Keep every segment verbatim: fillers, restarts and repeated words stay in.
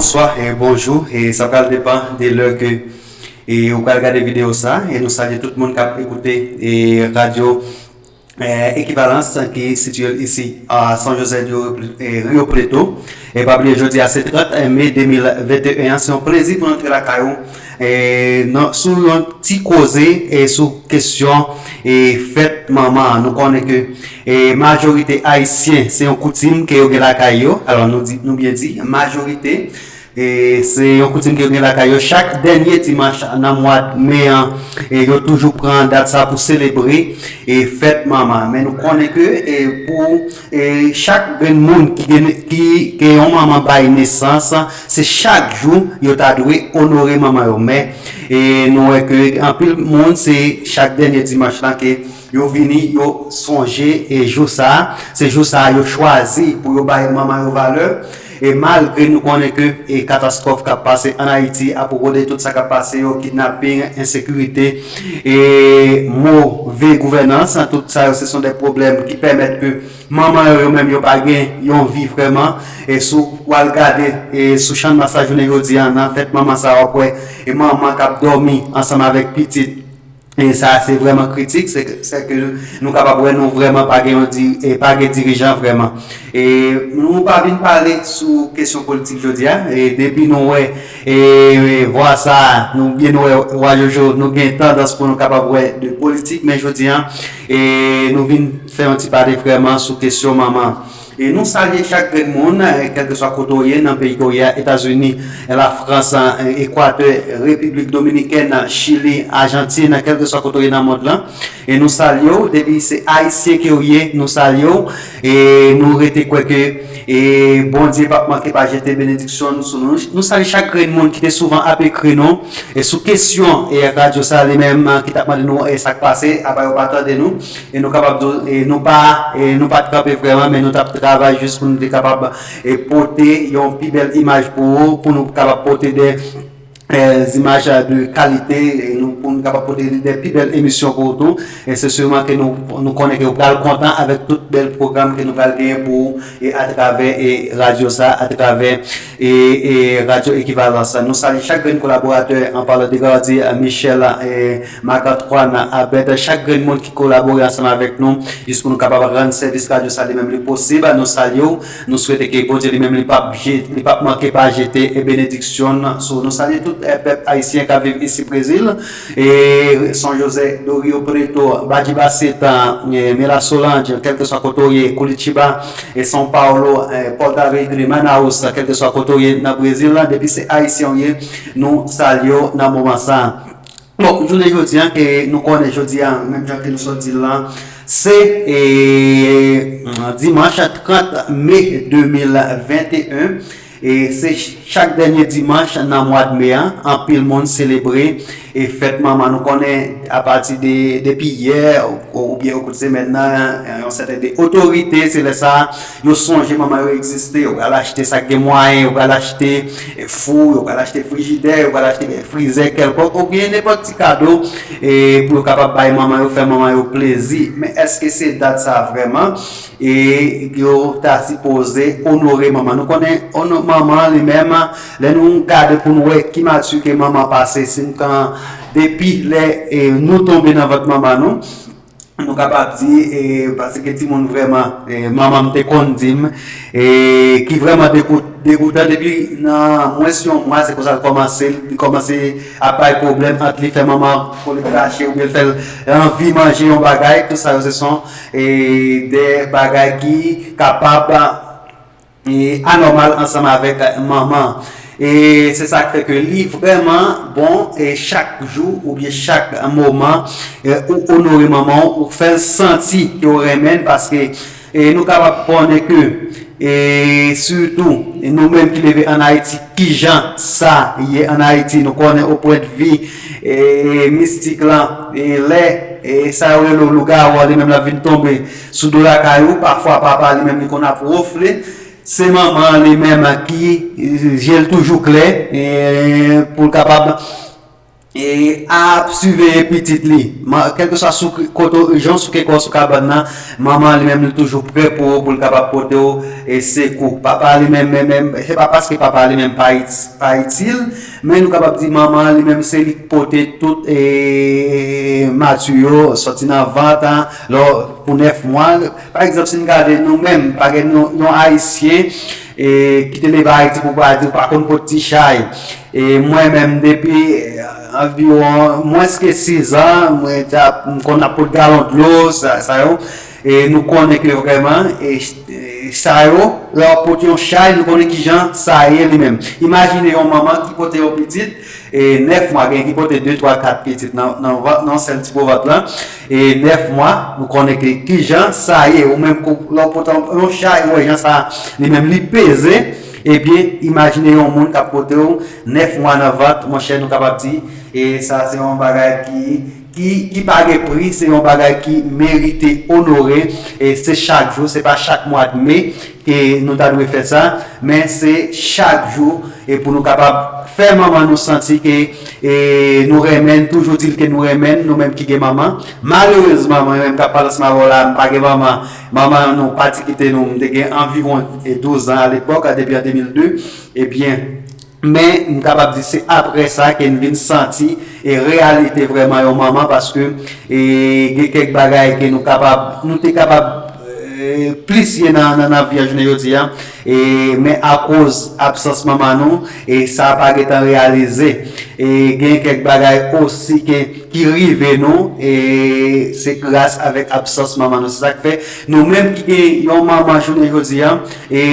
Bonswa e bonjou. E sa pral depann de lè ke e ou pral gade videyo sa. E nou salye tout moun k ap ekoute e radyo e, Ekivalans ki sitiye l isi a San Jose de Rio, e, Rio Preto. E pa bliye jodi a se trant me de mil venteyen an. Se yon plezi pou nou antre lakay ou e, nan, sou yon ti koze e, sou kesyon e, fèt manman an. Nou konnen ke e, majorite ayisyen se yon koutim ke yo gen lakay yo. Alò nou di, nou byen di majorite e, se yon koutim ke yo gen lakay yo. Chak dènye dimanch nan mwa me an e, yo toujou pran dat sa pou selebre e, fèt manman. Men nou konnen ke e, pou e, chak grenn moun ki gen, ki, ke yon manman bay nesans, se chak jou yo ta dwe onore manman yo. Men e, nou wè ke anpil moun se chak dènye dimanch lan ke yo vini, yo sonje e, jou sa a. Se jou sa a yo chwazi pou yo bay manman yo valè. E malgre nou konnen ke e, katastwòf k ap pase ann Ayiti apwopo de tout sa k ap pase yo, kidnaping, ensekirite e move gouvènans, tout sa yo se son de pwoblèm ki pèmèt ke manman yo, yo menm yo pa gen yon vi vrèman. E si w al gade e, sou chanmas la jounen jodi a, nan fèt manman sa a, w ap wè e manman k ap dòmi ansanm avèk pitit. E sa se vrèman kritik, se, se ke nou kapab wè nou vrèman pa gen yon di, e pa gen dirijan vrèman. E nou pa vin pale sou kesyon politik jodi a. E depi nou wè e, e vwa sa a, nou byen nou wè Wa Jojo, nou gen tandans pou nou kapab wè de politik, men jodi a e, nou vin fè yon ti pale vrèman sou kesyon manman. E nou salye chak grenn moun, e, kèlkeswa kote w ye, nan peyi ke w ye a, Etazini, Lafrans, e, Ekwatè, Repiblik Dominikèn, Chili, Ajantin, kèlkeswa kote w ye nan mond lan. E nou salye w, depi se ayisyen ke w ye, nou salye w. E nou rete kwè ke e Bondye p ap manke pa jete benediksyon l sou nou. Nou salye chak grenn moun ki te souvan ap ekri nou e sou kesyon e radyo sa li menm ki t ap mande nou e sa k pase, apa yo pa tande nou. E nou kapab di w, e nou pa, e nou pa t kanpe vrèman, men nou t ap travay jis pou nou te kapab e pote yon pi bèl imaj pou ou, pou nou kapab pote de e, imaj de kalite, e nou, pou nou kapab pote de pi bèl emisyon pou ou tou. E se siman ke nou, nou konnen ke ou pral kontan avèk tout bèl pwogram ke nou pral genyen pou ou e atravè e radyo sa, atravè e, e radyo Ekivalans. Nou salye chak grenn kolaboratè, an palan de Gardy, Michel, e Marc Antoine, Abed, chak grenn moun ki kolabore ansanm avèk nou, jis pou nou kapab rann sèvis radyo sa li menm li posib. Nou salye w, nou swete ke Bondye li menm li p ap je-, li p ap manke pa jete e benediksyon l sou nou. Salye tout e pèp ayisyen k ap viv isi Brezil, e São José do Rio Preto, Badjibaseta, e Mela Solange, kèlkeswa kote w ye, Curitiba, e São Paulo, e Porto Alegre, Manaus, kèlkeswa kote w ye nan Brezil la, depi se ayisyen w ye, nou salye w nan moman sa a. Bon, jounen jodi a, ke nou konnen jodi a, menm jan ke nou sot di l lan, se e, dimanch trant me de mil venteyen, e se chak dènye dimanch nan mwa de me a, anpil moun selebre e fèt manman. Nou konnen apati de, depi yè ou, oubyen o kou de semèn nan, yon sèten de otorite, se lè sa a, yo sonje manman yo egziste, yo pral achte sa k gen mwayen, yo pral achte e fou, yo pral achte frijidè, yo pral achte frizè kèlkòk, oubyen nenpòt ti kado e pou yo kapab bay manman yo, fè manman yo plezi. Men èske se dat sa a vrèman e yo ta sipoze onore manman? Nou konnen ono-, manman li menm, lè nou gade pou nou wè ki mati ke manman pase, si nou pran depi lè e nou tonbe nan vant manman nou, nou kapab di, e, paske timoun vrèman, e, manman m te konn di m, e, ki vrèman degout-, degoutan depi nan mwens yon mwa, se konsa l kòmanse, li kòmanse ap bay pwoblèm ant li fè manman kole krache oubyen l fè l anvi manje yon bagay, tout sa yo se son, e, de bagay ki kapab e, anòmal ansanm avèk manman. E se sa k fè ke li vrèman bon, e chak jou oubyen chak moman, e, ou onore manman w, ou fè l santi ke w renmen l, paske, e, nou kapab konnen ke, e, sitou, e, nou menm ki leve ann Ayiti, kijan sa ye ann Ayiti, nou konnen o pwen de vi, e, mistik lan, e, lè, e, sa yo rele w lougawou an, li menm l ap vin tonbe sou do lakay ou, pafwa papa li menm li konn ap wofle, se manman an li menm ki, e, je l toujou klè, e, pou l kapab e ap siveye pitit li. Kèlkeswa sou kote, jan sou ke kò sou kabann nan, manman li menm li toujou prè pou ou, pou l kapab pote w e sekou. Papa li menm, menm, menm, se pa paske papa li menm pa itil, men nou kapab di manman li menm se li k pote tout e mati yo, sòti nan vant, lò pou nèf mwa. Pa egzanp, si n gade nou menm, pa gen yon Ayisyen e ki te leve Ayiti pou pa di ou pa konn pot ti chay. E mwen menm depi anviwon mwens ke sis an, mwen te ap, m konn ap pot galon dlo, sa, sa yo. E nou konnen ke vrèman, e, e sa yo, lè w ap pot yon chay, nou konnen kijan sa ye li menm. Imajine yon manman ki pote yon pitit, e nèf mwa, gen ki pote de, twa, kat pitit nan, nan vant, nan sèl ti gwo vant lan. E nèf mwa, nou konnen ke kijan sa ye, ou menm lè w pote yon chay, ou wè jan sa li menm li peze, ebyen, imajine yon moun k ap pote w nèf mwa nan vant, monchè, nou kapab di, e sa se yon bagay ki, ki, ki pa gen pri, se yon bagay ki merite onore, e se chak jou, se pa chak mwa de me ke nou ta dwe fè sa, men se chak jou, e pou nou kapab fè manman nou santi ke e nou renmen n, toujou di l ke nou renmen n, nou menm ki gen manman. Malerezman, mwen menm k ap pale ansanm avè w la, m pa gen manman. Manman nou pati kite nou, m te gen anviwon e douz an alepòk, depi an de mil de. Ebyen, men m kapab di se apre sa ke n vin santi e reyalite vrèman yon manman, paske e gen kèk bagay ke nou kapab, nou te kapab e plis ye nan, nan, nan vi a jounen jodi a. E, men akoz absans manman nou, e sa pa gentan reyalize. E gen kèk bagay osi ke, ki rive nou, e se gras avèk absans manman nou. Se sa k fè nou menm ki gen yon manman jounen jodi a, e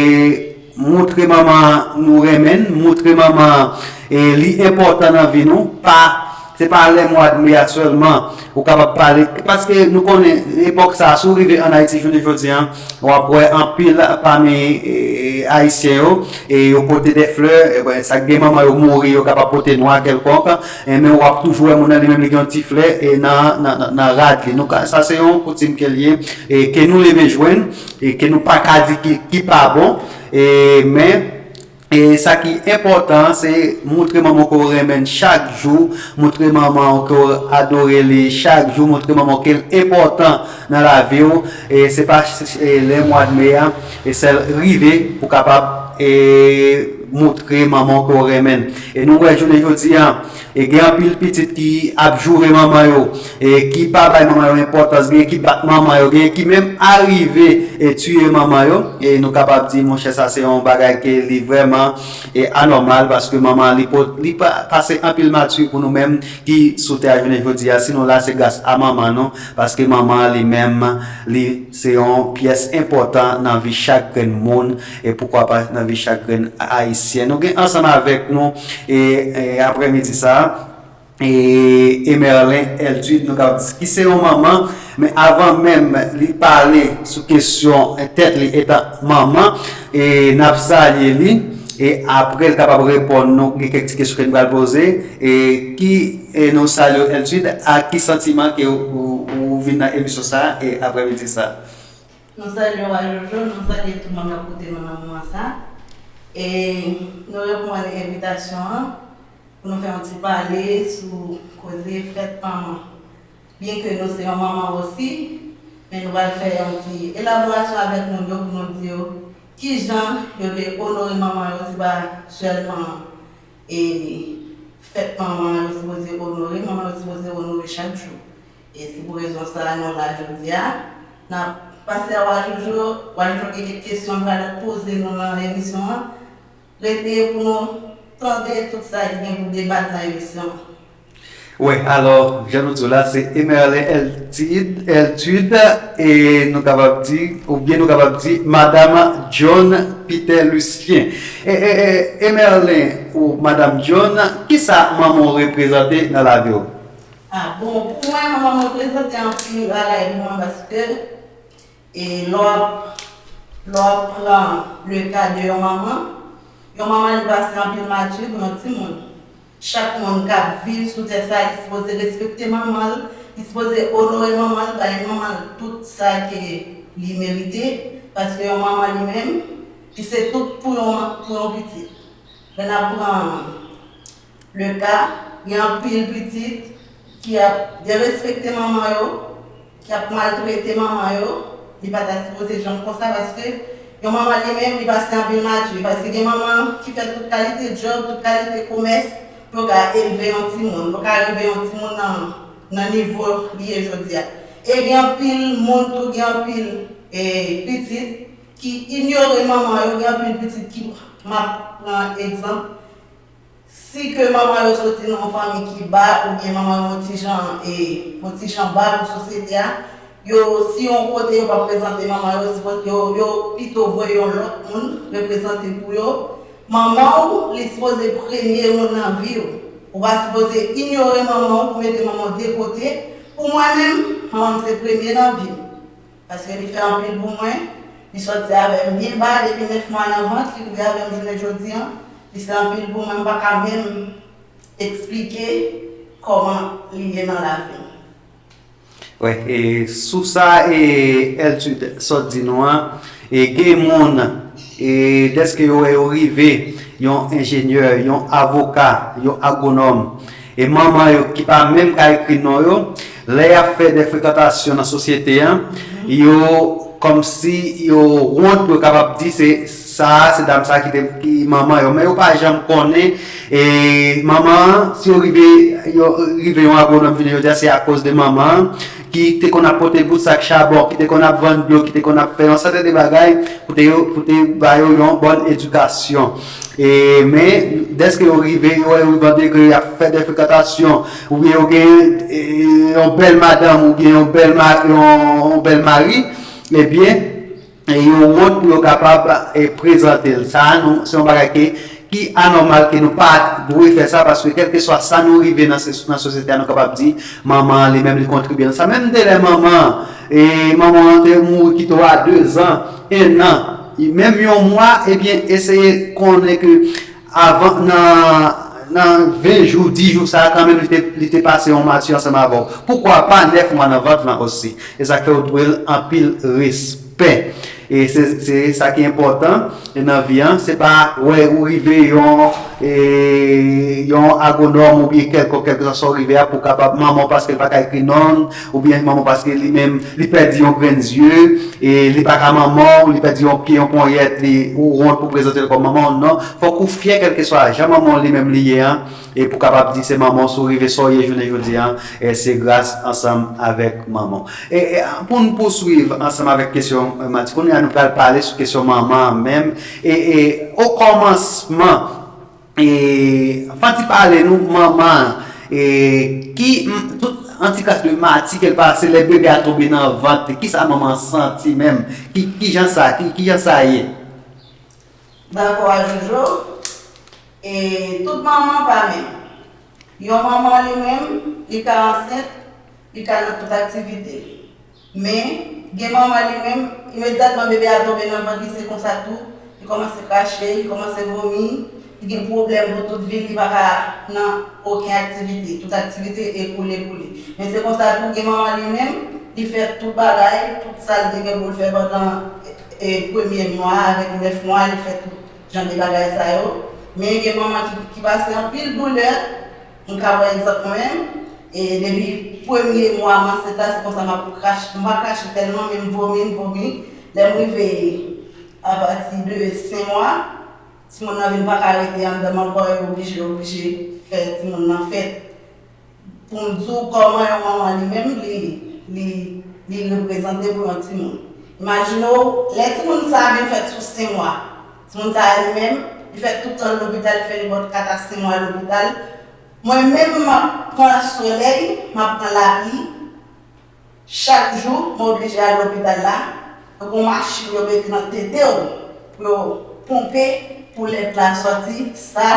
moutre manman nou renmen n, moutre manman e li enpòtan nan vi nou, pa, se pa lè mwa de me a sèlman ou kapab pale, paske nou konnen epòk sa a, si w rive ann Ayiti jounen jodi a, w ap wè anpil pami e, Ayisyen yo, e yo pote de flè, e, bon, sa gen manman yo mouri, yo kapab pote nwa kèlkonk, e, men w ap toujou wè moun nan li menm li gen yon ti flè e nan, nan, nan, nan rad li. Nou ka, sa se yon koutim ke l ye, e ke nou leve jwenn, e ke nou pa ka di ki, ki pa bon, e, men e sa ki enpòtan, se moutre manman w ke w renmen l chak jou, moutre manman w ke w adore li chak jou, moutre manman w ke l enpòtan nan lavi w. E se pa e lè mwa de me a, e sèl rive pou kapab e moutre manman w ke w renmen l. E nou wè jounen jodi a, e gen anpil pitit ki ap joure manman yo, e ki pa bay manman yo enpòtans, gen ki bat manman yo, gen ki menm arive e tiye manman yo. E nou kapab di, monchè, sa se yon bagay ke li vrèman e anòmal, paske manman li, li pase anpil mati pou nou menm ki sou tè a jounen jodi a. Si nou la, se gras a manman nou, paske manman li menm, li se yon pyès enpòtan nan vi chak grenn moun, e poukwa pa nan vi chak grenn Ayisyen. Nou gen ansanm avèk nou e, e aprèmidi sa a, e Emerlin Eltude, nou ka di ki se yon manman, men avan menm li pale sou kesyon tèt li etan manman, e n ap salye li, e apre l kapab reponn nou gen kèk ti kesyon ke n pral poze, e ki, e nou salye w Eltude, ak ki santiman ke ou, ou, ou vin nan emisyon sa a, e aprèmidi sa a? Nou salye w a Jojo, nou salye tout moun k ap koute nou nan moman sa a. E nou reponn envitasyon an pou nou fè yon ti pale sou koze fèt manman. Byenke nou se yon manman osi, men nou pral fè yon ti elaborasyon avèk moun yo pou nou di yo kijan yo dwe onore manman yo, se pa sèlman e fèt manman yo sipoze onore, manman yo sipoze onore chak jou. E se pou rezon sa a nou la jodi a. N ap pase a Wa Jojo, Wa Jojo gen kèk kesyon l pral poze nou nan emisyon an. Rete pou nou tande tout sa ki gen pou debat nan emisyon an. Wi, alò, jan nou di w la, se Emerlin Eltude, Eltude, e nou kapab di, oubyen nou kapab di, Madam John Peter Lucien. E, e, e, Emerlin ou Madam John, kisa manman w reprezante nan lavi w? A, bon, pou mwen, manman m reprezante anpil bagay pou mwen, paske e lè w ap, lè w ap pran le ka de yon manman, yon manman li pase anpil mati pou yon timoun. Chak moun k ap viv sou tè sa a, li sipoze respekte manman l, li sipoze onore manman l, bay manman l tout sa ke li merite, paske yon manman li menm, li se tout pou yon, pou yon pitit. Lè n ap pran le ka, Gen anpil pitit ki ap derespekte manman yo, ki ap maltrete manman yo. Li pa ta sipoze janm konsa, paske yon manman li menm, li pase anpil mati. Paske gen manman ki fè tout kalite djòb, tout kalite komès pou yo ka elve yon timoun, pou yo ka rive yon timoun nan, nan nivo li ye jodi a. E gen anpil moun tou, gen anpil e, pitit ki inyore manman yo, gen anpil pitit ki, m ap pran egzanp, si ke manman yo soti nan yon fanmi ki ba, oubyen manman yo yon ti jan, e, yon ti jan ba pou sosyete a, yo, si yon kote yo pa prezante manman yo, si yo, yo pito voye yon lòt moun reprezante pou yo. Manman w, li sipoze premye moun nan vi w. Ou pa sipoze inyore manman w pou mete manman w de kote. Pou mwen menm, manman m se premye nan vi m. Paske li fè anpil pou mwen. Li sòti avè m byen ba depi nèf mwa nan vant, li rive avè m jounen jodi a. Li se anpil pou mwen, m pa ka menm eksplike kòman li ye nan lavi m. Wi, e sou sa e Eltude sot di nou an, e gen moun, e dèske yo wè yo rive, yon enjenyè, yon avoka, yon agwonòm, e manman yo ki pa menm ka ekri non yo, lè y ap fè de frekantasyon nan sosyete an, yo kòmsi yo wont pou yo kapab di se sa a, se dam sa a ki te ki manman yo, men yo pa janm konnen e manman an, si yo rive yo rive yon agwonòm vini jodi a, se akoz de manman an ki te konn ap pote bout sak chabon, ki te konn ap vann dlo, ki te konn ap fè yon santite de bagay pou te yo pou te ba yo yon bòn edikasyon. E men dèske yo rive, yo wè yo rive an degre, y ap fè de frekantasyon, oubyen yo gen e, yon bèl madanm, oubyen yon bèl ma- yon, yon bèl mari, ebyen e yo wont pou yo kapab e, prezante l. Sa a, nou, se yon bagay ke, ki anòmal ke nou pa dwe fè sa, paske kèlkeswa sa nou rive nan se- nan sosyete a, nou kapab di manman an li menm li kontribye nan sa. Menm de lè manman an, e manman an te mouri kite w a dezan, en an, menm yon mwa, ebyen eseye konnen ke avan nan nan ven jou, dis jou sa a kanmenm li te, li te pase yon mati ansanm avè w. Poukwa pa nèf mwa nan vant lan osi? E sa k fè yo dwe l anpil respè. E se, se sa ki enpòtan nan vi an. Se pa wè ou rive yon, e, yon agwonòm oubyen kèlkonk, kèlkeswa sa w rive a, pou w kapab manman w paske l pa ka ekri non l, oubyen manman w paske li menm, li pèdi yon grenn zye, e li pa ka manman w, li pèdi yon pye, yon ponyèt, li, ou wont pou prezante l kòm manman w, non. Fòk ou fyè kèlkeswa jan manman w li menm li ye an, e pou kapab di se manman w, si w rive sa w ye jounen jodi a, e se gras ansanm avèk manman w. E, e pou n pouswiv ansanm avèk kesyon, e, Mati, kounye a nou pral pale sou kesyon manman an menm. E, e okòmansman, e fè ti pale nou manman an, e ki m- tout antikras de mati ke l pase lè bebe a tonbe nan vant li, kisa manman an santi menm? Ki, kijan sa, ki, kijan sa ye? Dakò a Jojo, e tout manman pa menm. Yon manman li menm, li ka ansent, li ka nan tout aktivite. Men, gen manman li menm, imedyatman bebe a tonbe nan vant li, se konsa tou, li kòmanse krache, li kòmanse vomi, li gen pwoblèm pou tout vi l, li pa ka nan okenn aktivite. Tout aktivite ekoule pou li. Men se konsa tou, gen manman li menm, li fè tout bagay, tout sa l te gen pou l fè pandan e, premye mwa avèk nèf mwa, li fè tout jan de bagay sa yo. Men gen manman ki, ki pase anpil doulè. M ka pran egzanp mwen menm. E depi premye mwa m ansent la, se konsa m ap krache. M pa krache tèlman, men m vomi, m vomi. Lè m rive apati de senk mwa, timoun nan vin pa ka rete anndan m ankò, yo oblije, yo oblije fè timoun nan fèt. Pou m di w kòman yon manman li menm, li, li, li reprezante pou yon timoun. Imajine w, lè timoun sa a vin fèt sou senk mwa, timoun sa a li menm, li fè tout tan l lopital, li fè nenpòt kat a senk mwa lopital. Mwen menm, m ap pran solèy, m ap pran lapli, chak jou, mwen oblije al lopital la, yo gen yon machin yo mete nan tete w pou yo ponpe pou lèt la sòti. Sa,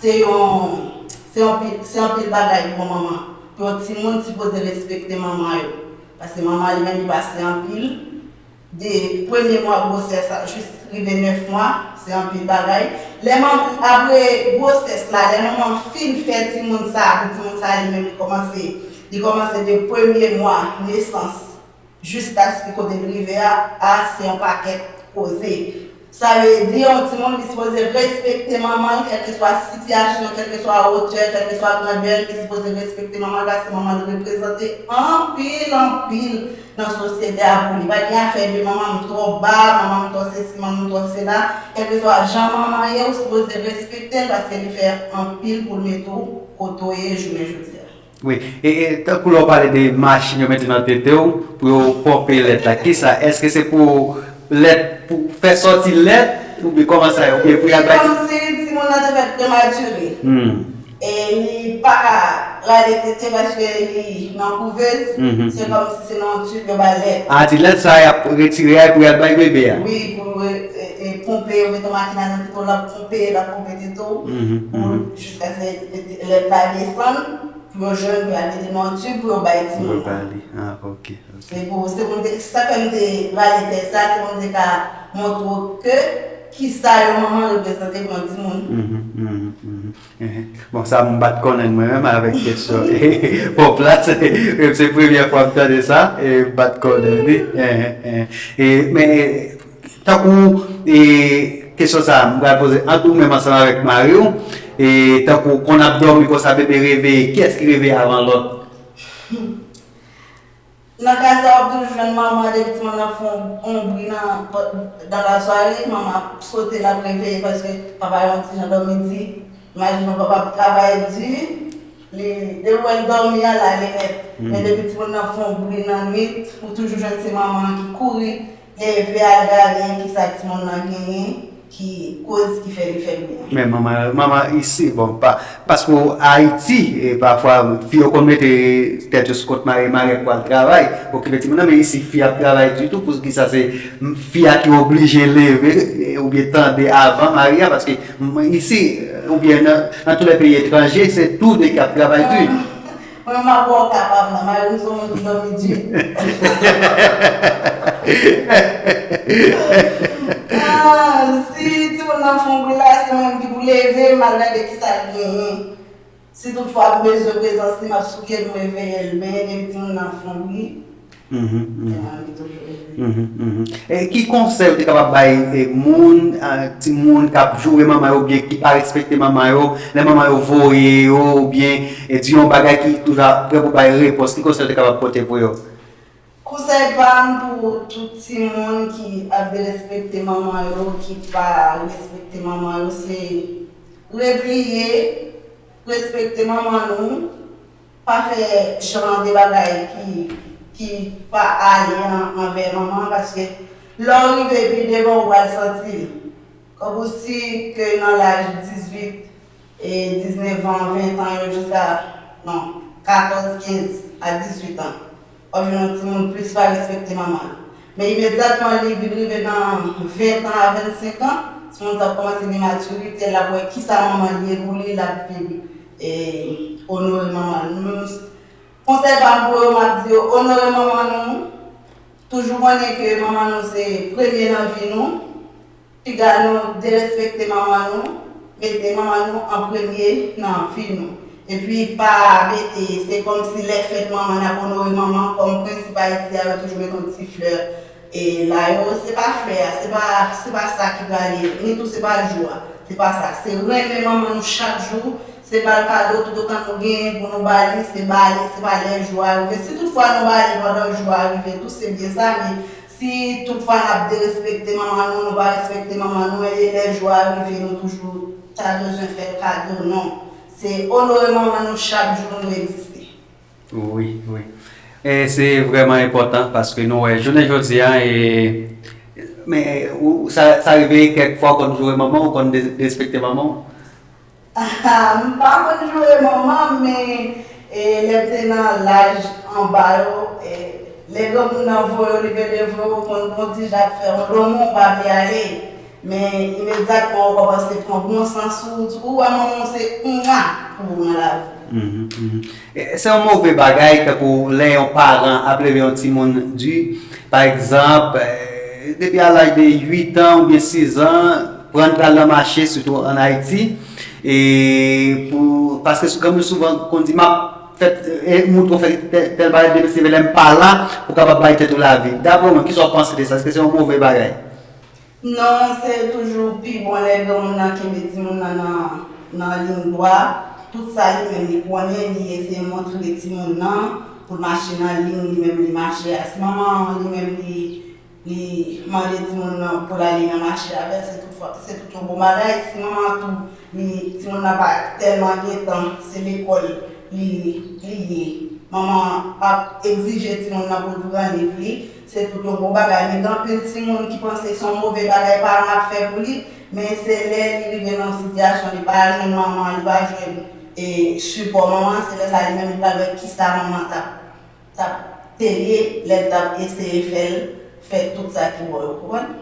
se yon, se yon pi- se anpil bagay pou yon manman. Pou yon timoun sipoze respekte manman yo. Paske manman li menm li pase anpil. De premye mwa gwosès a jis rive nèf mwa, se anpil bagay. Lè manm apre gwosès la, lè manman fin fè timoun sa, pou timoun sa li menm li kòmanse, li kòmanse de premye mwa nesans jiskaske kote l rive a, a se yon pakèt koze. Sa vle di, yon timoun li sipoze respekte manman l, kèlkeswa sitiyasyon, kèlkeswa wotè, kèlkeswa grandè, li sipoze respekte manman l, paske manman l reprezante anpil, anpil nan sosyete a pou li. Pa gen afè de manman m twò ba, manman m twò sesi, manman m twò sela. Kèlkeswa jan manman ye, ou sipoze respekte l, paske li fè anpil pou l mete w kote w ye jounen jodi a. Wi, e, e tankou lè w pale de machin yo mete nan tete w pou yo ponpe lèt la, kisa? Èske se pou lèt, pou fè sòti lèt, oubyen kòman sa ye? Oubyen pou y al bay ti... Kòmsi timoun nan te fèt prematire. Hmm. E li pa ka rale tete paske li nan kouvèz. Mhm. Se kòmsi se nan yon tib yo ba lèt. A, ti lèt sa y ap retire a pou y al bay bebe a? Wi, pou e, e, ponpe, yo mete yon makina nan tete w, l ap ponpe, l ap ponpe tete w, mhm, pou, mhm, jiska se lèt la desann. Pou yo jwenn, pou y al mete nan yon tib pou yo bay timoun nan. Pou yo bay li. Ah, ok, ok. Se pou, se pou m te, sa fè m te rale tèks sa, se pou m te ka montre w ke kisa yon manman reprezante pou yon timoun. Mhm, mhm, mhm. Ehe. Bon, sa m pa t konnen mwen menm avèk kesyon ponp la, se, se premyè fwa m tande sa, e m pa t konnen li. Ehe, ehe. E, men, tankou, e, kesyon sa a, m pral poze ant ou menm ansanm avèk mari w, e tankou kon n ap dòmi konsa, bebe reveye, kiyès ki reveye avan lòt? Nan ka sa, w ap toujou jwenn manman depi timoun nan fè yon, yon bri nan, dans la soirée, manman ap sote, l ap reveye paske papa yon ti jan dòmi di. Imajine w, papa ap travay di, li, depi w wè l dòmi a, l ale nèt. Men depi timoun nan fè yon bri nan nwit, ou toujou jwenn se manman an ki kouri leve al gade kisa timoun nan genyen, ki koz ki fè li fè bri an. Men manman, manman isi, bon, pa, paske Ayiti, e pafwa, fi yo konn mete tèt yo sou kont mari, mari ap pral travay, okipe timoun nan, men isi, fi ap travay ditou, poukisa se fi a ki oblije leve, e, oubyen tande avan mari a, paske M, isi, oubyen nan, nan tout lè peyi etranje, se tou de k ap travay di. Mwen, m ap wè w kapab la, mari m se yon moun ki dòmi di. Ah, si timoun nan fè yon bri la, se mwen ki pou leve, m al gade kisa l genyen. Si toutfwa m bezwen prezans li, m ap souke l, m reveye l. Men, depi timoun nan fè yon bri, Mhm, mhm. Se mwen ki toujou reveye. Mhm, mhm. E ki konsèy ou te kapab bay, e, moun, a, timoun k ap joure manman yo oubyen ki pa respekte manman yo, lè manman yo voye yo oubyen, e, di yon bagay ki toujou ap prè pou bay repons, ki konsèy ou te kapab pote pou yo? Konsèy pa m pou tout timoun ki ap derespekte manman yo, ki pa respekte manman yo, se repliye, respekte manman nou, pa fè jan de bagay ki, ki pa ale an, anvè manman, paske lè w rive pi devan, ou pral santi l. Kòm ou si ke nan laj dizuit, e diznèf an, ven an yo jiska, non, katòz, kenz a dizuit an, w ap jwenn yon timoun plis pa respekte manman l. Men imedyatman li vin rive nan ven an a vennsenk an, timoun sa ap kòmanse gen matirite, l ap wè kisa manman li ye pou li, l ap vin, e, onore manman l. Konsèy pa m pou yo, m ap di yo, onore manman nou, toujou konnen ke manman nou se premye nan vi nou. Piga nou derespekte manman nou, mete manman nou an premye nan vi nou. Epi pa mete, se kòmsi lè fèt manman n ap onore manman kòm prensip Ayiti a, yo toujou mete yon ti flè. E la yo, se pa flè a, se pa, se pa sa ki prale, ni tou se pa jou a. Se pa sa, se renmen manman nou chak jou, se ba l kado toutotan nou genyen pou nou ba li, se ba li, se pa lè jou a rive. Si toutfwa nou ba li pandan jou a rive tou, se byen sa, men si toutfwa n ap derespekte manman nou, nou pa respekte manman nou, e lè jou a rive, nou toujou ta bezwen fè l kado, non. Se onore manman nou chak jou nou egziste. Wi, wi. E se vrèman enpòtan paske nou wè jounen jodi a, e, men, ou, sa, sa rive kèk fwa ou konn joure manman w, ou konn de-, derespekte manman w? M pa konn joure manman m, men, e, lè m te nan laj anba yo, e, lè granmoun nan voye w, li vle voye w, ou konn gon ti jan fè yon lanmou, ou pa vle ale. Men imedyatman ou kòmanse pran bon sans ou, ou wè manman w se mwa pou ou nan lavi. Mhm, mhm. E, se yon move bagay, tankou lè yon paran ap leve yon timoun di, pa egzanp, e, depi a laj de uit an oubyen sis an, pran l pral nan mache, sitou ann Ayiti, e pou, paske sou, granmoun souvan konn di, "M ap fè, e, moutre w fè tè-, tèl bagay, depi se lè m pa la, pou w kapab bay tèt ou lavi." Daprè w menm, kisa w panse de sa? Èske se yon move bagay? Non, se toujou pi bon lè granmoun nan kenbe timoun nan nan, nan liy dwa. Tout sa li menm li konnen, li eseye montre timoun nan pou l mache nan liy li menm li mache a. Si manman an li menm li, li mande timoun nan pou l ale nan mache avè l, se tout, fwa- se tout yon bon bagay. Si manman an tou, li, timoun nan pa tèlman gen tan, se lekòl li, li ye. Manman an ap egzije timoun nan pou l pran liv li, se tout yon bon bagay. Men gen anpil timoun ki panse se yon move bagay paran ap fè pou li, men se lè li rive nan yon sitiyasyon, li pa jwenn manman, li pa jwenn e, sipò manman, se lè sa li menm li pral wè kisa manman t ap, t ap te ye lè l t ap eseye fè l fè tout sa ki bò yo, konprann?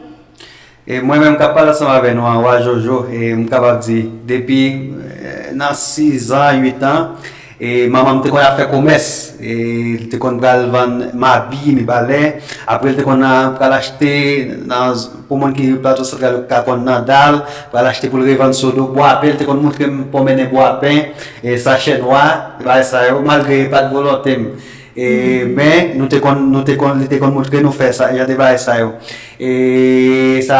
E mwen menm k ap pale ansanm avè nou an, Wa Jojo, e m kapab di, depi eh, nan sizan, uitan, e manman m te konn ap fè komès. E li te konn pral vann mabi, mibalè. Apre, li te konn pral achte nan, pou moun ki Plato Santral yo ka konn nan dal, pral achte pou l revann sodo, bwapen, li te konn montre m pwonmennen bwapen, e sachè nwa, bagay sa yo, malgre pa t volonte m. E, men nou te konn, nou te konn, li te konn montre nou fè sa, jan de bagay sa yo. E sa,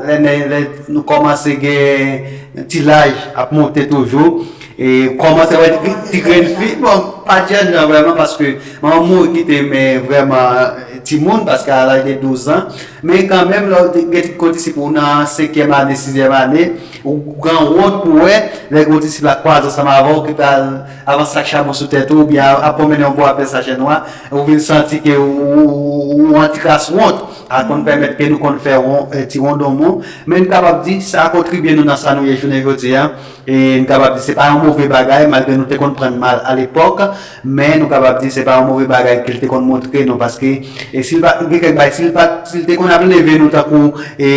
lè, lè, lè nou kòmanse gen ti laj ap monte toujou, e kòmanse wè ti, ti grenn fi, bon, pa jèn jan vrèman, paske manman mouri kite men vrèman timoun, paske a laj de douz an, men kanmenm, lè w gen ti gwo disip ou nan senkyèm ane, sizyèm ane, ou gen wont pou wè, lè gwo disip la kwaze ansanm avè w, ki pral avanse ak chabon sou tèt ou, oubyen ap pwonmennen yon bwapen sachè nwa, ou vin santi ke ou, ou, ou, ou anti kras wont. A konn pèmèt ke nou konn fè won, eh, ti wondonmon. Men n kapab di, sa kontribye nou nan sa nou ye jounen jodi a. E n kapab di, se pa yon move bagay, malgre nou te konn pran l mal alepòk, men nou kapab di, se pa yon move bagay ke l te konn montre nou, paske, e si l pa, gen kèk bagay, si l pa, si l te konn ap leve nou tankou, e,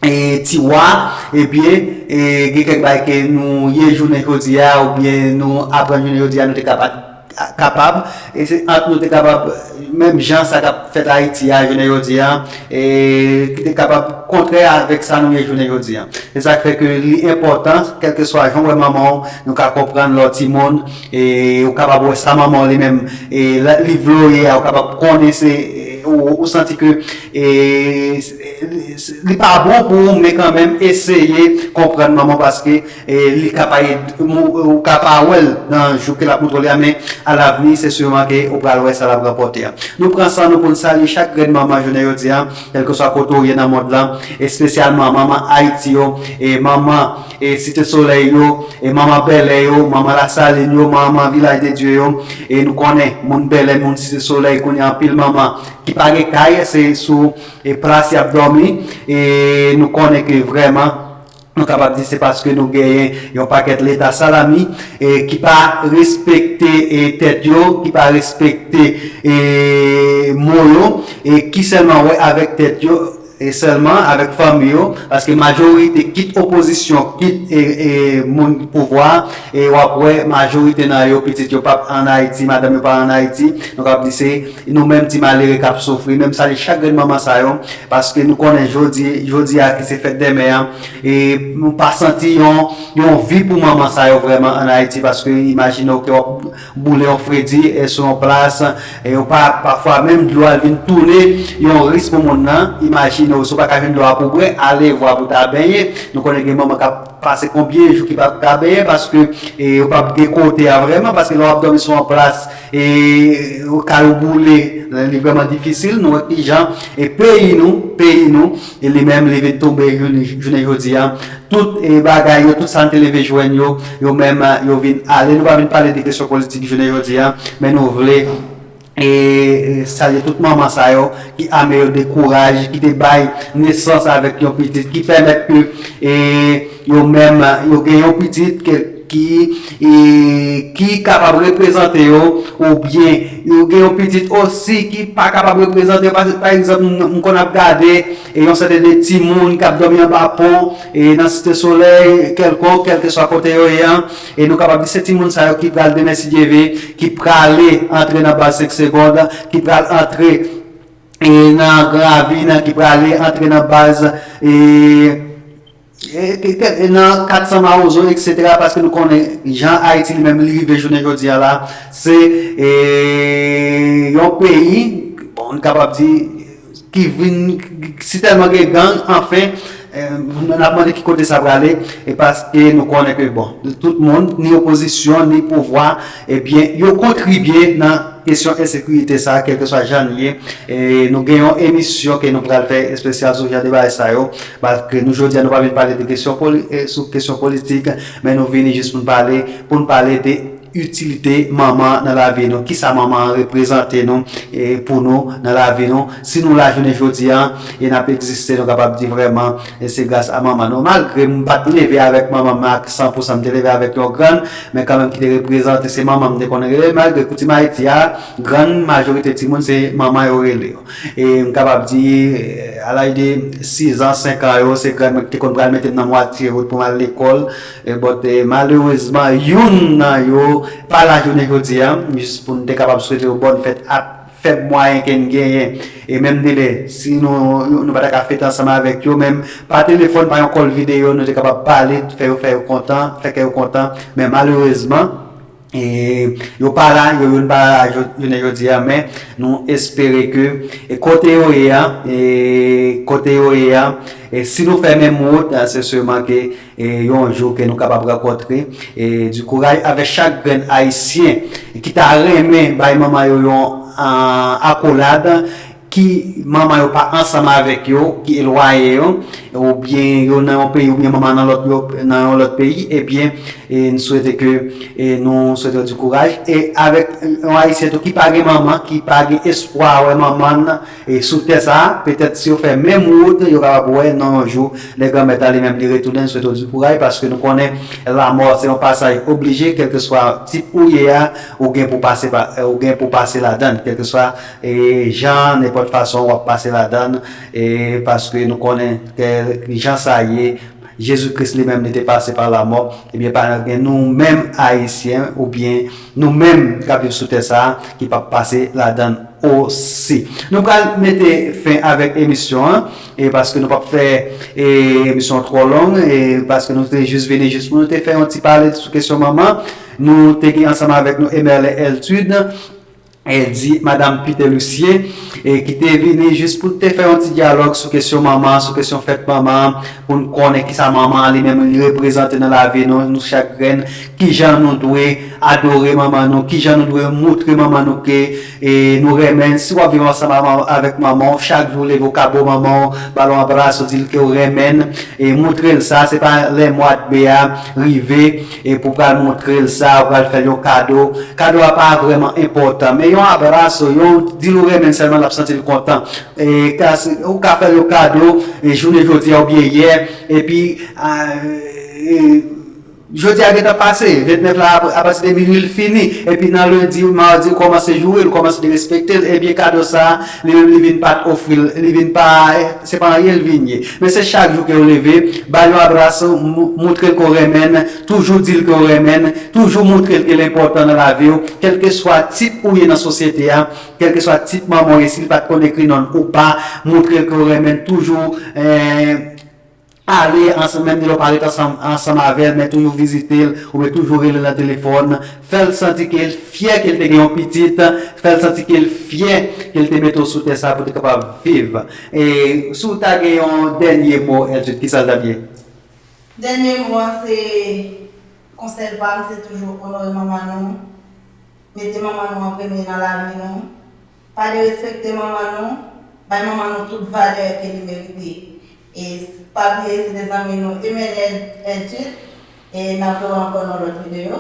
e, ti wa, ebyen, e, gen kèk bagay ke nou ye jounen jodi a, oubyen nou aprann jounen jodi a, nou te kapab, kapab, e se ant nou te kapab, menm jan sa k ap fèt Ayiti a, jounen jodi a, e, ki te kapab kontrè avèk sa nou ye jounen jodi a. Se sa k fè ke li enpòtan, kèlkeswa jan w wè manman w, nou ka konprann lè w timoun, e, ou kapab wè sa manman w li menm, e, la, li vle w ye a, ou kapab konnen se, e, ou, ou santi ke, e, li pa bon pou ou, men kanmenm eseye konprann manman w paske, e, li ka pa ed-, ou ka pa wè l nan jou ke l ap montre w li a, men alavni, se siman ke ou pral wè sa l ap ranpòte a. Nou pran san nou pou n salye chak grenn manman jounen jodi a, kèlkeswa kote w ye nan mond lan, espesyalman manman Ayiti yo, e manman, e Site Solèy yo, e manman Bèlè yo, manman Lasalin yo, manman Vilaj de Dye yo, e nou konnen moun Bèlè, moun Site Solèy, kounye a anpil manman ki pa gen kay, se sou, e plas y ap dòmi, e nou konnen ke vrèman, nou kapab di se paske nou genyen yon pakèt leta salami, e ki pa respekte, e tèt yo, ki pa respekte, e mo yo, e ki sèlman wè avèk tèt yo, e sèlman avèk fanmi yo, paske majorite, kit opozisyon, kit, e, e, moun pouvwa, e w ap wè majorite nan yo, pitit yo p ap ann Ayiti, madanm yo pa ann Ayiti, nou kapab di se nou menm ti malere k ap soufri, men m salye chak grenn manman sa yo, paske nou konnen jodi, jodi a ki se fèt dèmen an, e nou pa santi yon, yon vi pou manman sa yo vrèman ann Ayiti, paske imajine w ke w ap boule yon fredi, e sou yon plas, e ou pa, pafwa menm dlo a vin tounen yon ris pou moun nan, imajine w, si w pa ka jwenn dlo a pou bwè, ale vwa pou ta benyen, nou konnen gen manman k ap pase konbyen jou ki p ap ka benyen, paske, e, ou p ap gen kote a vrèman, paske lè w ap dòmi sou yon plas, e, kay ou boule, li vrèman difisil, nou wè kijan, e, peyi nou, peyi nou, e li menm, li vin tonbe jounen, jounen jodi a. Tout, e, bagay yo, tout sa n te leve jwenn yo, yo menm, yo vin ale. Nou pa vin pale de kesyon politik jounen jodi a, men nou vle e, e, salye tout manman sa yo ki ame yo de kouraj, ki te bay nesans avèk yon pitit, ki pèmèt ke, e, yo menm, yo gen yon pitit ke, ki, e, ki kapab reprezante yo, oubyen yo gen yon pitit osi ki pa kapab reprezante yo. Pa, pa egzanp, m, m konn ap gade, e, yon sèten de timoun k ap dòmi anba pon, e, nan Site Solèy, kèlkonk, kèlkeswa kote yo ye an, e nou kapab di se timoun sa yo ki pral demen, si Dye vle, ki prale antre nan baz senk segonn, ki pral antre, e, nan Gran Ravin, ki prale antre nan baz, e, e, e, e, nan kat san Mawozo, eksetera, paske nou konnen jan Ayiti li menm li rive jounen jodi a la, se, e, yon peyi, bon, nou kapab di, ki vin, si tèlman gen gang, anfen, eh, n ap mande ki kote sa prale, e paske nou konnen ke, bon, tout moun, ni opozisyon, ni pouvwa, ebyen, yo kontribye nan kesyon ensekirite sa, kèlkeswa jan l ye. E nou gen yon emisyon ke nou pral fè espesyal sou jan de bagay sa yo, paske nou jodi a nou pa vin pale de kesyon poli-, eh, sou kesyon politik, men nou vini jis pou n pale, pou n pale de itilite manman nan lavi nou, kisa manman an reprezante nou, e pou nou nan lavi nou. Si nou la jounen jodi a, e n ap egziste, nou kapab di vrèman, e se gras a manman nou. Malgre m pa t leve avèk manman m ak san pou san, m te leve avèk yon grann, men kanmenm ki te reprezante, se manman m te konn rele, malgre koutim Ayiti a, grann majorite timoun se manman yo rele yo. E m kapab di, e, a laj de sis an, senk an yo, se grann mwen ki te konn pral mete m nan mwatye wout pou m al lekòl. E, but, e, malerezman, youn nan yo pa la jounen jodi a, jis pou n te kapab swete yo bòn fèt ak fèb mwayen ke n genyen. E menm dele, si nou, nou pa ta ka fete ansanm avèk yo, menm pa telefòn, pa yon kòl videyo, nou te kapab pale, fè yo, fè yo kontan, fè kè yo kontan. Men malerezman, e, yo pa la, yo, youn pa la jo-, jounen jodi a, men nou espere ke, e, kote yo ye a, e, kote yo ye a, e, si nou fè menm wout, a, se sèman ke, e, yon jou ke nou kapab rankontre, e, di kouraj avèk chak grenn Ayisyen ki ta renmen bay manman yo yon, a, akolad, ki manman yo pa ansanm avèk yo, ki elwaye yo, oubyen yo nan yon peyi, oubyen manman nan lòt, yo nan yon lòt peyi, ebyen, e, n swete ke, e, nou swete yo di kouraj. E avèk yon Ayisyen tou ki pa gen manman, ki pa gen espwa wè manman l, e, sou tè sa a, petèt si yo fè menm wout, yo kapab wè nan yon jou, lè Granmèt la li menm li retounen, n swete yo di kouraj, paske nou konnen lanmò se yon pasaj oblije, kèlkeswa tip ou ye a, ou gen pou pase pa, ou gen pou pase ladan l, kèlkeswa e jan, nenpòt fason w ap pase ladan l, e paske nou konnen ke jan sa ye, Jezi Kris li menm li te pase pa lamò, ebyen pa gen nou menm Ayisyen oubyen nou menm k ap viv sou tè sa a ki p ap pase ladan l osi. Nou pral mete fen avèk emisyon an, e paske nou p ap fè, e, emisyon twò long, e paske nou te jis vini jis pou nou te fè yon ti pale sou kesyon manman. Nou te gen ansanm avèk nou Emerle Eltude, e di Madanm Peter Lucier, e ki te vini jis pou te fè yon ti dyalòg sou kesyon manman, sou kesyon fèt manman, pou n konnen kisa manman an li menm li reprezante nan lavi nou, nou chak grenn, kijan nou dwe adore manman nou, kijan nou dwe moutre manman nou ke, e, nou renmen l. Si w ap viv ansanm a-, avèk manman w, chak jou leve w ka ba w manman w, ba l yon abraso, di l ke w renmen l, e moutre l sa, se pa lè mwa de me a rive, e pou pral moutre l sa, ou pral fè l yon kado. Kado a pa vrèman enpòtan, men yon abraso, yon di l ou renmen l sèlman, l ap santi l kontan. E, ka, ou ka fè l yon kado, e, jounen jodi a oubyen yè, epi, a, e, jodi a gentan pase, ventnèf la, ap-, apati de minui l fini, epi nan lendi, madi, ou kòmanse joure l, ou kòmanse derespekte l, ebyen kado sa a, li menm li vin pa t ofri l, li vin pa, se pa anyen l vin ye. Men se chak jou ke w leve, ba l yon abraso, mou-, moutre l ke w renmen l, toujou di l ke w renmen l, toujou moutre l ke l enpòtan nan lavi w, kèlkeswa tip ou ye nan sosyete a, kèlkeswa tip manman w ye, si l pa t konn ekri non l ou pa, moutre l ke w renmen l, toujou, eh, ale ansanm, menm lè w pa ret ansanm, ansanm avè l, men toujou vizite l, oubyen toujou rele l nan telefòn, fè l santi ke l fyè ke l te gen yon pitit, fè l santi ke l fyè ke l te mete w sou tè sa a pou te kapab viv. E si w ta gen yon dènye mo, Eltude, kisa l t ap ye? Dènye mo a se konsèy pa m, se toujou onore manman nou, mete manman nou an premye nan lavi nou, pa derespekte manman nou, bay manman nou tout valè ke li merite. E pa bliye se te zanmi nou Emerle Eltude, e n ap wè w ankò nan lòt videyo.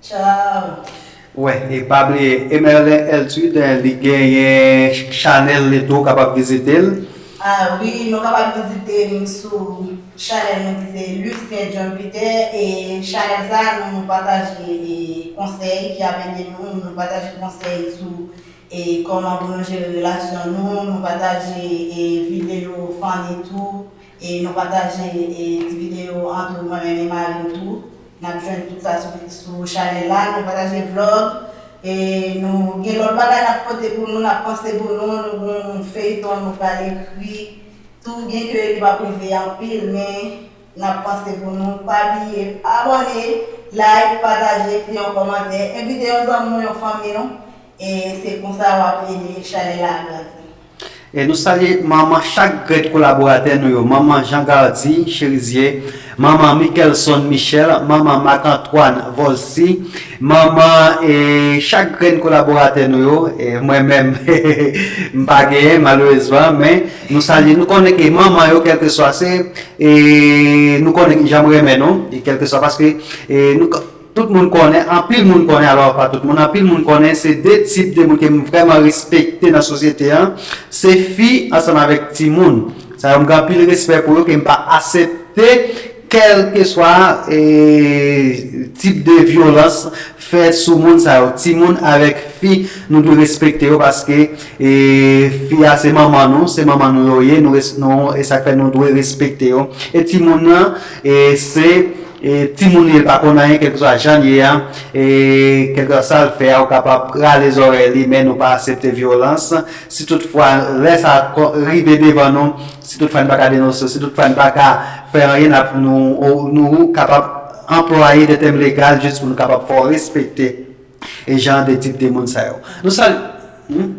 Tchaw. Wè, e pa bliye, Emerle Eltude, li genyen chanèl li tou, w kapab vizite l. Ah wi, nou kapab vizite m sou chanèl mwen ki se Lucien John Peter, e chanèl sa a, nou, nou pataje, e, konsèy ki ap ede nou, nou pataje konsèy sou, e, kòman pou nou jere relasyon nou, nou pataje, e, videyo funny tou, e nou pataje, e, ti videyo ant mwen menm e mari m tou. N ap jwenn tout sa sou, sou chanèl la. Nou pataje vlòg. E nou gen lòt bagay n ap pote pou nou, n ap panse pou nou. Nou gen yon feyton nou pral ekri. Tou, byenke li p ap rive anpil, men n ap panse pou nou. Pa bliye abòne, like, pataje, ekri yon kòmantè, envite yon zanmi w, yon fanmi w. E se konsa w ap ede chanèl la grandi. E nou salye manman chak grenn kolaboratè nou yo, manman Jean Gardy Cherizier, manman Mickelson Michel, manman Marc Antoine Volcy, manman e chak grenn kolaboratè nou yo, e mwen menm m pa genyen malerezman, men nou salye, nou konnen ke manman yo kèlkeswa se, e nou konnen jan m renmen nou, e kèlkeswa paske e nou Tout moun konnen, anpil moun konnen, alò pa tout moun, anpil moun konnen se de tip de moun ke m vrèman respekte nan sosyete an, se fi ansanm avèk timoun. Sa yo m gen anpil respè pou yo ke m pa aksepte kèlkeswa e, tip de vyolans fè sou moun sa yo. Timoun avèk fi, nou dwe respekte yo paske e, fi a se manman nou, se manman nou yo ye, nou, res- nou e sa k fè nou dwe respekte yo. E timoun nan, e se e, timoun li pa konn anyen, kèlkeswa jan l ye a, e, kèlkeswa sa l fè a, ou kapab rale zòrèy li, men nou pa aksepte vyolans. Si toutfwa, lè sa a ko- rive devan nou, si toutfwa n pa ka denonse, si toutfwa n pa ka fè anyen, n ap, nou, ou- nou kapab anplwaye de tèm legal jis pou nou kapab fè w respekte e jan de tip de moun sa yo. Nou sal. Hmm?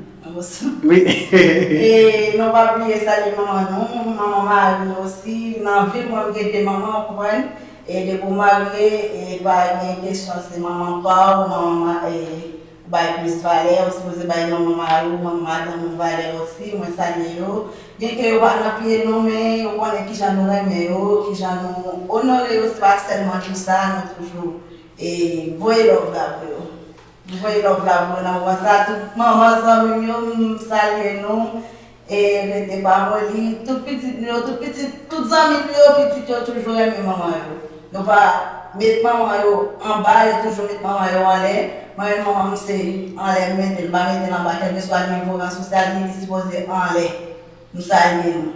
Wi. E nou pa bliye salye manman nou, manman mari nou osi. Nan vi m, mwen, m gen de manman, w konprann? E depi w marye, e pa gen kesyon se manman pa w, manman ma- e, ou bay plis valè, ou sipoze bay manman mari w, manman madanm ou valè osi. Mwen salye yo. Byenke yo pa nan pye nou, men yo konnen kijan nou renmen yo, kijan nou onore yo. Se pa sèlman jou sa, nou toujou e, voye love la pou yo. M voye love la pou yo nan moman sa. Tout manman, zanmi m yo, m salye nou. E rete pa moli. Tout pitit nou yo, tout pitit, tout zanmi nou yo, pitit yo toujou renmen manman yo. Yo pa met manman yo anba, yo toujou met manman yo anlè. Mwen menm manman m se anlè m mete l, m pa mete l anba, kèlkeswa nivo rang sosyal li, li sipoze anlè. M salye nou.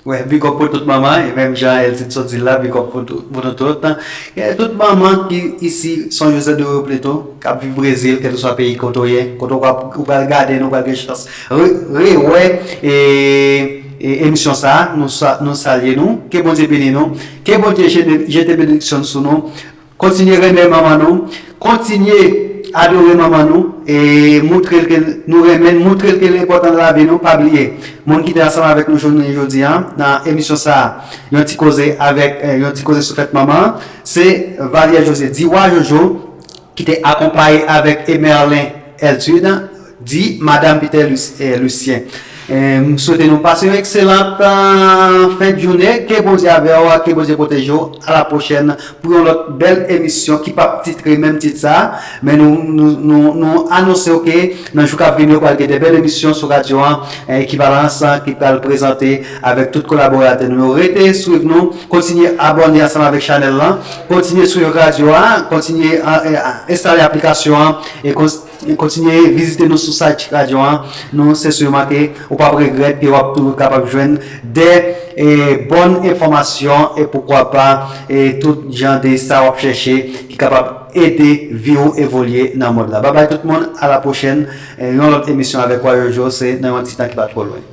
Wè, big up pou tout manman, e menm jan Eltit sot di l la, big up pou, tou- pou nou tout. E tout manman ki isi, São José do Rio Preto, k ap viv Brezil, kèlkeswa peyi kote w ye, kote w ap- ou pral gade, nou pral gen chans re- rewè e, e emisyon sa a, nou, sa- nou salye nou, ke Bondye beni nou, ke Bondye jete, jete benediksyon sou nou, Kontinye renmen manman nou. Kontinye adore manman nou. E moutre l ke nou renmen l, moutre l ke l enpòtan nan lavi nou. Pa bliye, moun ki te ansanm avèk nou jounen jodi a, nan emisyon sa a, yon ti koze avèk, eh, yon ti koze sou fèt manman, se Valière José, di Wa Jojo, ki te akonpaye avèk Emerlin Eltude, di Madam Peter Luc- eh, Lucien. Eh, m swete nou pase yon ekselant, ah, fen de jounen. Ke Bondye avè w, ke Bondye pwoteje w. A la pwochèn pou yon lòt bèl emisyon ki p ap titre menm tit sa a. Men nou, nou, nou, nou anonse w ke nan jou k ap vini yo pral gen de bèl emisyon sou radyo an, eh, Ekivalans, ah, ki pral prezante avèk tout kolaboratè nou yo. Rete swiv nou, kontinye abòne ansanm avèk chanèl lan, kontinye swiv radyo a, kontinye, ah, eh, ah, enstale aplikasyon an, e kon- Kontinye vizite nou sou site radyo an. Nou se siman ke ou p ap regrèt ke w ap toujou kapab jwenn de, eh, bòn enfòmasyon e poukwa pa, eh, tout jan de sa w ap chèche ki kapab ede vi w evolye nan mond la. Babay tout moun, a la pwochèn. Eh, yon lòt emisyon avèk Wa Jojo, se nan yon ti tan ki pa twò lwen.